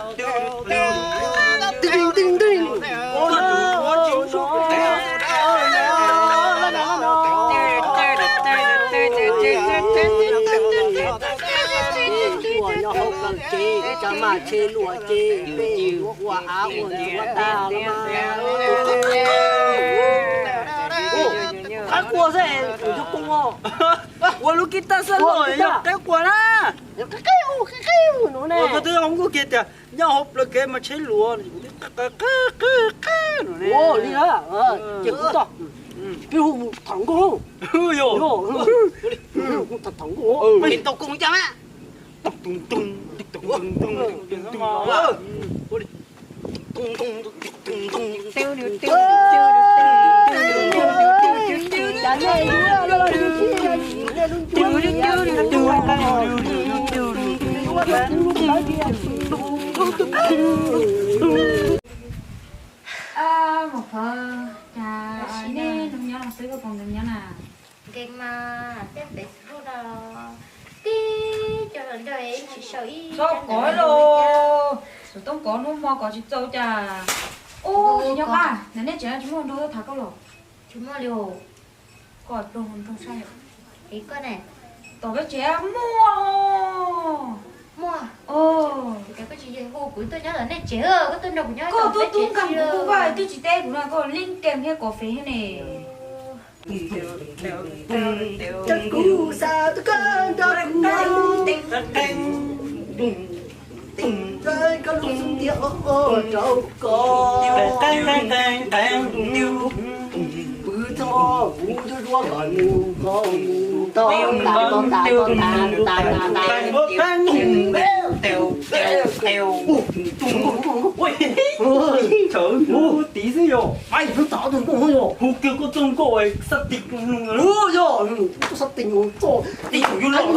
Ua nyob hauv plawv ces cov maj tsheb luam ces peb yuav ua av ua ntsuav tag los mas. Qaib qua xwb, yog koob os. Ua lub kib taj xab loj yog qaib qua na. Koj twb hais kiag tias nyob hauv plawv kev mas tsheb luam, qab qab qab no ne. Ua li na, ces kuv tau, peb hu mus tham nkauj. Yog, hu tham tham nkauj. Peb tau koob cas na. Mus pov, cas nej nug nyob los xwb, koj puas nkees nyob na? Nkees mas, tej pem xub no tib co hluas nraug ib tsis sau ib. Txhob kov los, tus toob kov hnub hmo kov tsis txaus cas. Ub, tsis nyob qab, ntawm nej tsev no tsis muaj nraug tham koj los? Tsis muaj li os. Koj pluag nraug sai. Tom peb tsev muaj. Muaj. Koj tsis hu kuv tuaj nyob tom nej tsev, koj tuaj nrog kuv nyob tom peb tsev. Koj tuaj tub nkeeg kuv, koj twb tsis teb kuv no, koj li nkeeg thiab kov fev thiab ne. Kuv xav tus koj nrog kuv, koj lub xub ntiag o o rau koj. Pw txog kuv ntuj duab kom nws koj mus tau tas tau tas tas tas tas. Tiv xwb yog. Hu kiag koj txoj nkauj xab tis, yog, hu koj txoj tis txoj tis yuav los no.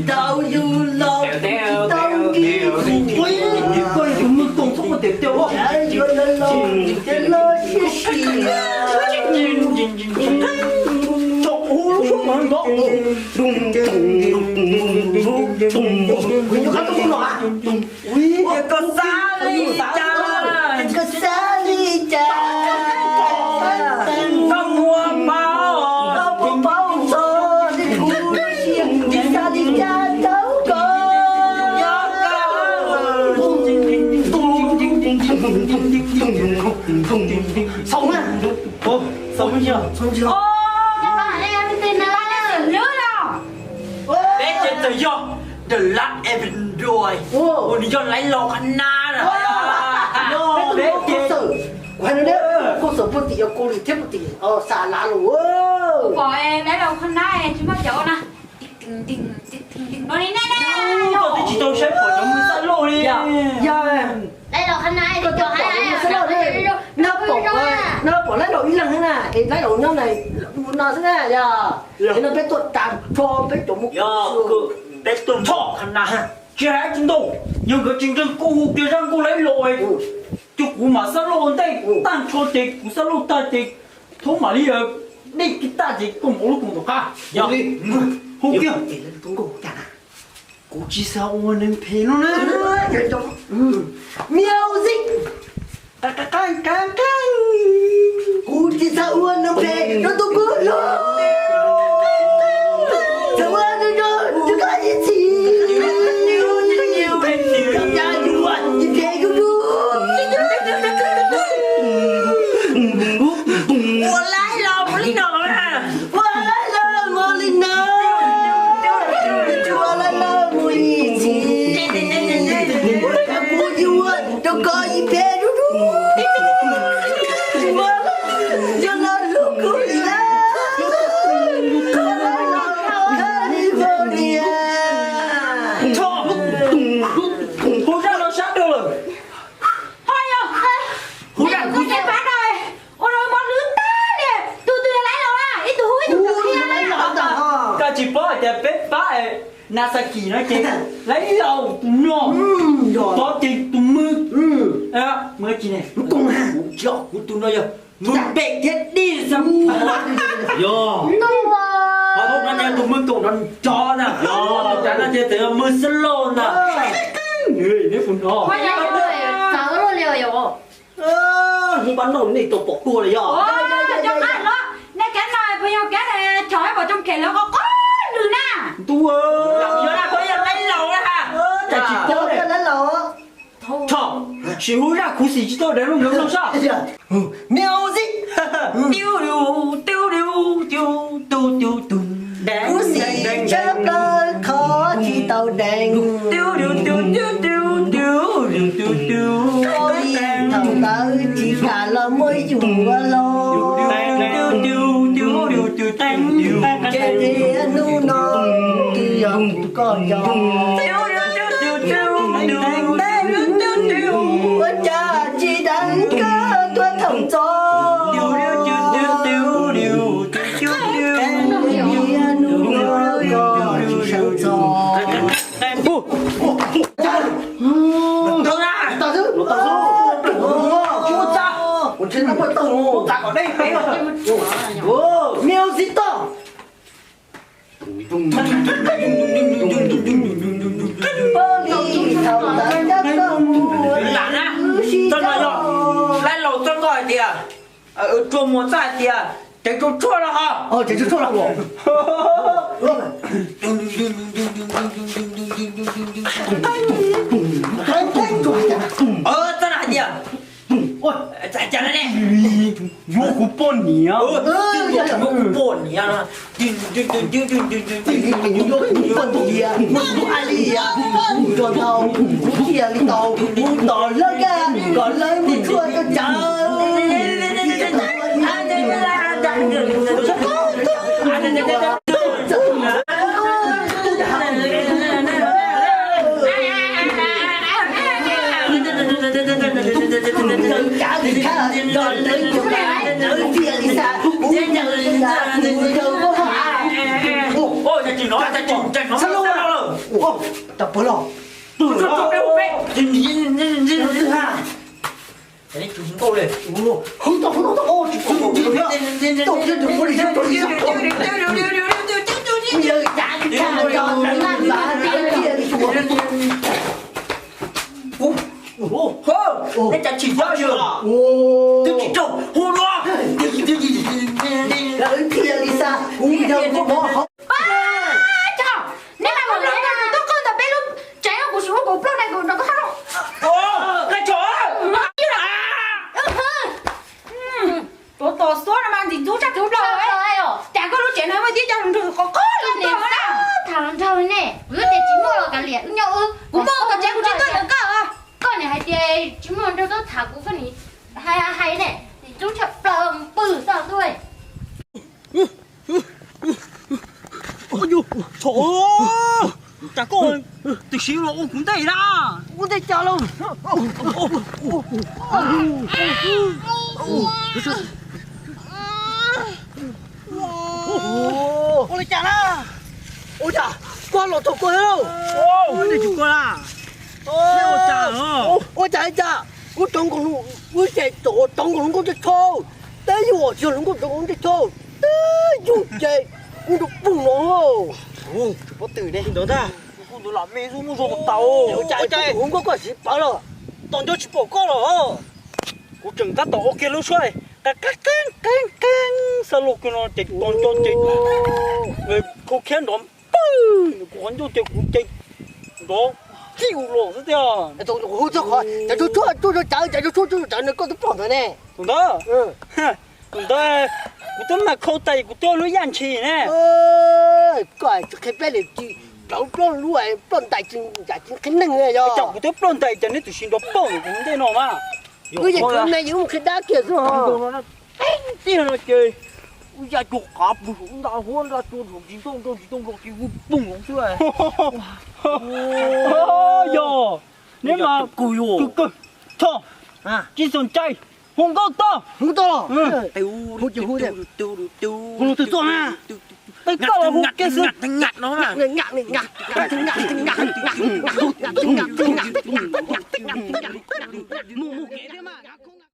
Tau yus los tau nki, koj tus mw koom txhob ua tiag tiag los. Yuav los los ces los siab siab. Tso kuv lub suab mas nrov. Ua koj xav li cas? Koj xav li cas? Koj muaj paub, koj puas paub txog li kuv, koj xav li cas rau koj? Xaus na. Xaus na. Peb ces txawm yog The Last Avenger, uas nws yog Laib Laus Qhab Nab na. Peb ces, kuv hais no ne, koj txawm puag tim yog Kaus Lim thiab puag tim Xa Lav los. Pom Laib Laus Qhab Nab tsis muaj cov na. Koj twb tsis tau saib pom cov mw xab loj li. Laib Laus Qhab Nab, koj twb pom cov mw xab loj li. No pom, no pom Laib Laus ib leeg xwb na, es Laib Laus nyob na, no xwb na, yog. Es no peb tuaj tag nrho peb cov mw, peb tuaj nrho Qhab Nab. Tsis hais tsis ntau, yog nkawd tsis ntseeg koj hu kiag zaj nkauj Laib Laus, ces kuv mam xab loj ua ntej, tag nrho ces kuv xab loj tag ces thaum mam li dej kiv tag ces koj mus ua lub koom tom qab. Yog, hu kiag. Kuv tsis xav ua neeg phem no na. Music. Kuv tsis xav ua neeg phem rau tus kuv hlub. Xav ua neeg zoo rau koj ib txhis. Koj cas yuav ua ib phem rau kuv. Ua Laib Laus mus li no na. Ua Laib Laus mus li no. Ua Laib Laus mus ib txhis. Kuv yuav rau koj ib phem rau kuv. Yog no hlub kuv li na. Ua Laib Laus California. Hu zaj no sab rau lawm. Ho yog, hu zaj kuv ces pab no, ua rau mos lwj tag li, tus twg yog Laib Laus na, ib tug hu ib tug qhia na. Koj tsis paub hais tias peb pab Nasaki no ces Laib Laus tus no. Pob ces tus mw, mw tsis ne, kuv tsis, kuv tus no yog mw pem thiab dij xwb. Yog, no ces tus mw koom nrov nrov ntag, tus no ces txawm yog mw xab lauj ntag. Neb puas hnov? Hmoob Pab Nauj nej tau pom dua lawm yog? Nej kab no puas yog kab chom pom coob khev lawv qhov qhov nws na? Ntuj, yog na, koj yog laib laus na ha. Cas tsis paub laib laus. Tho, sim hu zaj khuv xim tsis tau deev lub nroog no soj. Music. Tiu tiu tiu tiu tiu tiu tiu tiu. Khuv xim tshaj plaws qhov tsis tau deev. Tiu tiu tiu tiu tiu tiu tiu tiu. Thaum ntawd tsis kam los muaj yus ua lauj. Ces hnub no twb yog koj yog. Ua cas tsis deev koj tuaj thaum txog. Hnub no koj tsis sawv txog. Music to. Poj li thaum ntawd cab koj mus lam na, txoj no yog laib laus txoj nkauj hais tias, tsuas muag txoj hais tias tseem tsuas tshuaj los ho. Tseem tsuas tshuaj los. Txoj no hais tias, yuav kuv poj niam, yuav kuv poj niam no. Yuav kuv poj niam, kuv tus ali, kuv tus ntau, kuv thiaj li tau mus tom lawv kab kom lawv mus tshuaj rau cawv. Tau puav los. Hwv tau, hwv tau, tsis pom, tsis pom. Yawg cav tsis tshaj, yawg laj laj, yawg thiaj li tuag. Ua, ua, ua, nej cas tsis nyob li os? Twb tsis raug hu dua. Lawv thiaj li xa kuv yawg tuaj pov hauv. Neb mas mus nrog kuv tuaj qoj ntawm peb lub tsev, kuv sim ua kuv plaub na, kuv nrog koj qoj. Tuav tos xuab no mas ntxim ntxub tshaj txhua plaws. Cas koj lub tsev no muaj tib co hluas nraug qhov qhov li koj na. Tham hluas nraug ne, kuv twb tias tsis muaj los kav liam, wb nyob wb. Kuv muaj tus tsev kuv tsis tuaj ntawm koj. Koj niam hais tias tsis muaj hluas nraug tuaj tham kuv, koj niam hais hais ne, ntxim ntxub tshaj plaws pw xwb tuaj. Thaum, cas koj twb siv los ua kuv ntej na. Ua ntej cas lauj? Ua li cas na? Ua cas koj los thaum koj thiab lauj? Ua cas, ua cas, cas kuv rov nkaus, kuv ces rov nkaus hluas nkauj tej tshauj, teb yus tsis yog hluas nkauj rov nkaus tej tshauj, teb yus ces kuv rov pug no. Ntawd ntag, kuv lam me xwb muaj zoo tau. Ua cas hluas nkauj koj siv pawv los? Tos nco tsis pom koj los. Kuv tseem tab tom ua kiag lub suab qeeb qeeb qeeb xa lus kiag no ces tos nco ces khau khiab nrov pawg nws kuv qhov ncauj ces kuv ces nrov kiu los xwb tiag. Hu txog qhov cov tshuaj tshuaj cov cawv, cov tshuaj tshuaj cov cawv no koj twb ploj ntawd ne. Tus ntawd, tus ntawd kuv twb mag khau tas kuv twb lub yaj ntshis ne. Koj tsis qhia peb li, ploj lub, ploj ntais tsis ncaim tsis qhia neeg yog. Kuv twb ploj ntais ces neb twb siv nrov pawg kuv ntej no mas. Wb yeej khwv me yus mus qhia dab kiag xwb os. Tib no ces wb ya cuag qav pw saum nta huab nta tsua nrog tsis nrauj nrog tsis nrauj nrog ces wb poob los xwb. Yog, neb mas kawg kawg, tsis xom cai, hu nkauj tau. Hu twg txoj na? Peb koj los hu kiag xwb.